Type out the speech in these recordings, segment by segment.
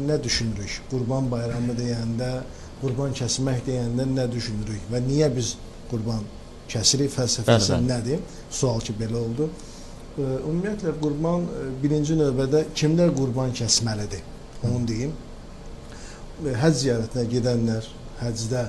nə düşünürük? Qurban Bayramı deyəndə, qurban kəsmək deyəndə nə düşünürük və niyə biz qurban kəsirik, fəlsəfəsi nədir? Sual ki, belə oldu. Ümumiyyətlə, qurban birinci növbədə kimlər qurban kəsməlidir? Onu deyim. Həcc ziyarətinə gedənlər, həcdə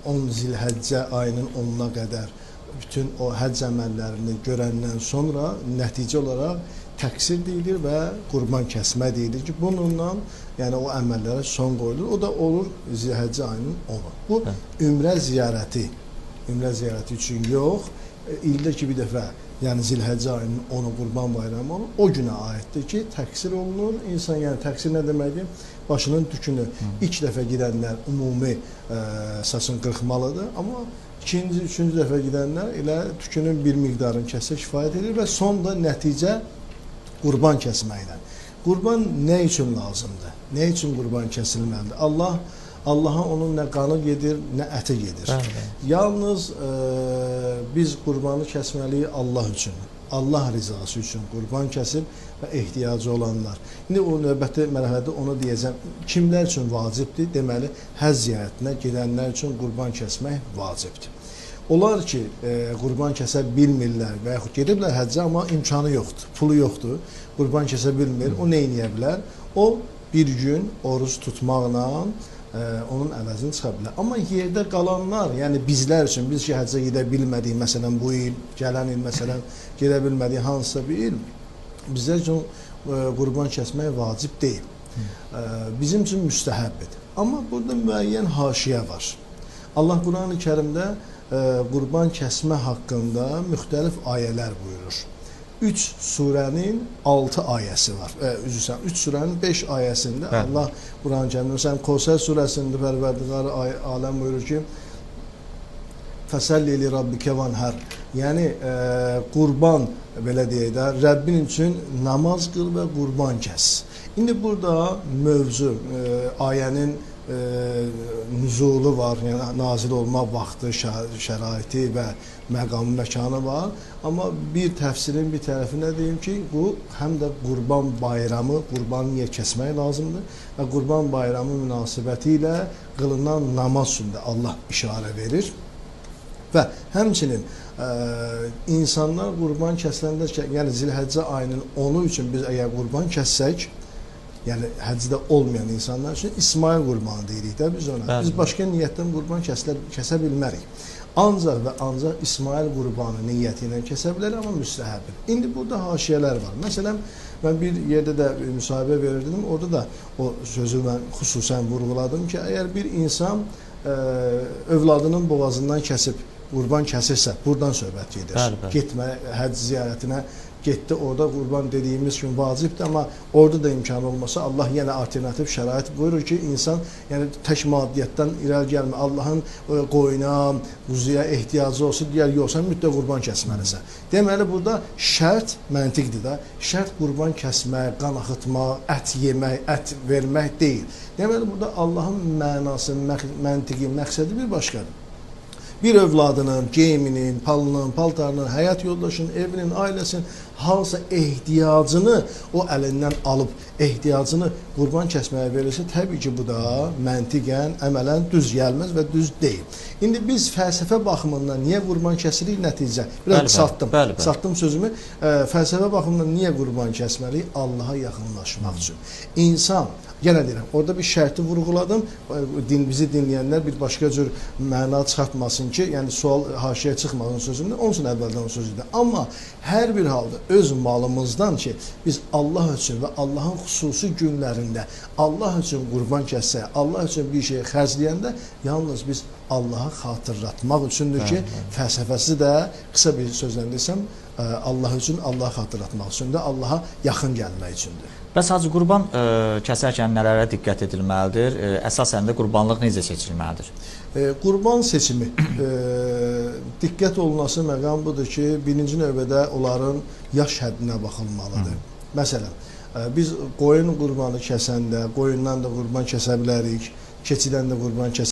10 Zilhəccə ayının 10-una qədər bütün o həcc əməllərini görəndən sonra nəticə olaraq təqsir deyilir və qurban kəsmə deyilir ki, bununla yəni o əməllərə son qoyulur. O da olur Zilhəccə ayının 10-u. Bu ümrə ziyarəti, ümrə ziyarəti üçün yox, ildə ki bir dəfə, yəni Zilhəccə ayının 10-u Qurban Bayramı olur, o günə aiddir ki, təqsir olunur. İnsan, yəni təqsir nə deməkdir? Başının tükünü ilk dəfə gedənlər ümumi saçını qırxmalıdır, amma ikinci, üçüncü dəfə gedənlər elə tükünün bir miqdarını kəsə kifayət edir və sonda nəticə qurban kəsməklə. Qurban nə üçün lazımdır? Nə üçün qurban kəsilməlidir? Allaha onun nə qanı gedir, nə əti gedir. Bəli. Yalnız biz qurbanı kəsməliyik Allah üçün, Allah rizası üçün qurban kəsib və ehtiyacı olanlar. İndi o növbəti mərhələdə onu deyəcəm. Kimlər üçün vacibdir? Deməli, həcc ziyarətinə gedənlər üçün qurban kəsmək vacibdir. Onlar ki, qurban kəsə bilmirlər və yaxud gediblər həccə, amma imkanı yoxdur, pulu yoxdur, qurban kəsə bilmir, o nə eləyə bilər? O, bir gün oruc tutmaqla onun əvəzini çıxa bilər. Amma yerdə qalanlar, yəni bizlər üçün, biz ki, həccə gedə bilmədik, məsələn, bu il, gələn il, məsələn, gedə bilmədik hansısa bir il, bizlər üçün qurban kəsmək vacib deyil. Bizim üçün müstəhəbdir. Amma burada müəyyən haşiyə var. Allah Qur'an-ı Kərimdə qurban kəsmə haqqında müxtəlif ayələr buyurur. 3 surənin 6 ayəsi var. Üzr istəyirəm, 3 surənin 5 ayəsində Allah Quran-ı Kərimdə, məsələn, Kosər surəsində Pərverdigar aləm buyurur ki, Fəsəlli li rabbikə vanhər. Yəni qurban, belə deyək də, Rəbbin üçün namaz qıl və qurban kəs. İndi burada mövzu, ayənin nüzulu var, yəni nazil olma vaxtı, şəraiti və məqamı, məkanı var. Amma bir təfsirin bir tərəfinə deyim ki, bu həm də Qurban Bayramı, qurbanı niyə kəsmək lazımdır və Qurban Bayramı münasibəti ilə qılınan namaz üçün də Allah işarə verir. Və həmçinin insanlar qurban kəsiləndə, yəni Zilhəccə ayının 10-u üçün biz əgər qurban kəssək, yəni həcdə olmayan insanlar üçün İsmail qurbanı deyirik də biz ona. Bəli. Biz başqa niyyətdən qurban kəsə bilmərik. Ancaq və ancaq İsmail qurbanı niyyəti ilə kəsə bilərik, amma müstəhəbdir. İndi burada haşiyələr var. Məsələn, mən bir yerdə də müsahibə verirdim, orada da o sözü mən xüsusən vurğuladım ki, əgər bir insan övladının boğazından kəsib, qurban kəsirsə, buradan söhbət gedir. Bəli, bəli. Getmə həcc ziyarətinə getdi, orada qurban dediyimiz kimi vacibdir, amma orada da imkanı olmasa Allah yenə alternativ şərait buyurur ki, insan yəni tək maddiyyatdan irəli gəlmə, Allahın qoyuna, quzuya ehtiyacı olsa, digər yoxsa mütləq qurban kəsməlisən. Deməli, burada şərt məntiqdir da, şərt qurban kəsmək, qan axıtmaq, ət yemək, ət vermək deyil. Deməli, burada Allahın mənası, məntiqi, məqsədi bir başqadır. Bir övladının, geyiminin, palının, paltarının, həyat yoldaşının, evinin, ailəsinin hansısa ehtiyacını o əlindən alıb, ehtiyacını qurban kəsməyə verirsə, təbii ki, bu da məntiqən, əmələn düz gəlməz və düz deyil. İndi biz fəlsəfə baxımından niyə qurban kəsirik nəticə? Biraz qısaltdım, qısaltdım sözümü. Fəlsəfə baxımından niyə qurban kəsməliyik? Allaha yaxınlaşmaq üçün. İnsan, yenə deyirəm, orada bir şərti vurğuladım, bizi dinləyənlər bir başqa cür məna çıxartmasın ki, yəni sual haşiyə çıxmasın sözümdə, onun üçün əvvəldən o sözüdür. Amma hər bir halda öz malımızdan ki, biz Allah üçün və Allahın xüsusi günlərində Allah üçün qurban kəssək, Allah üçün bir şey xərcləyəndə yalnız biz Allaha xatırlatmaq üçündür ki, fəlsəfəsi də qısa bir sözlə desəm, Allah üçün, Allaha xatırlatmaq üçündür, Allaha yaxın gəlmək üçündür. Bəs Hacı Qurban kəsərkən nələrə diqqət edilməlidir? Əsasən də qurbanlıq necə seçilməlidir? Qurban seçimi diqqət olunası məqam budur ki, birinci növbədə onların yaş həddinə baxılmalıdır. Məsələn, biz qoyun qurbanı kəsəndə, qoyundan da qurban kəsə bilərik, keçidən də qurban kəsə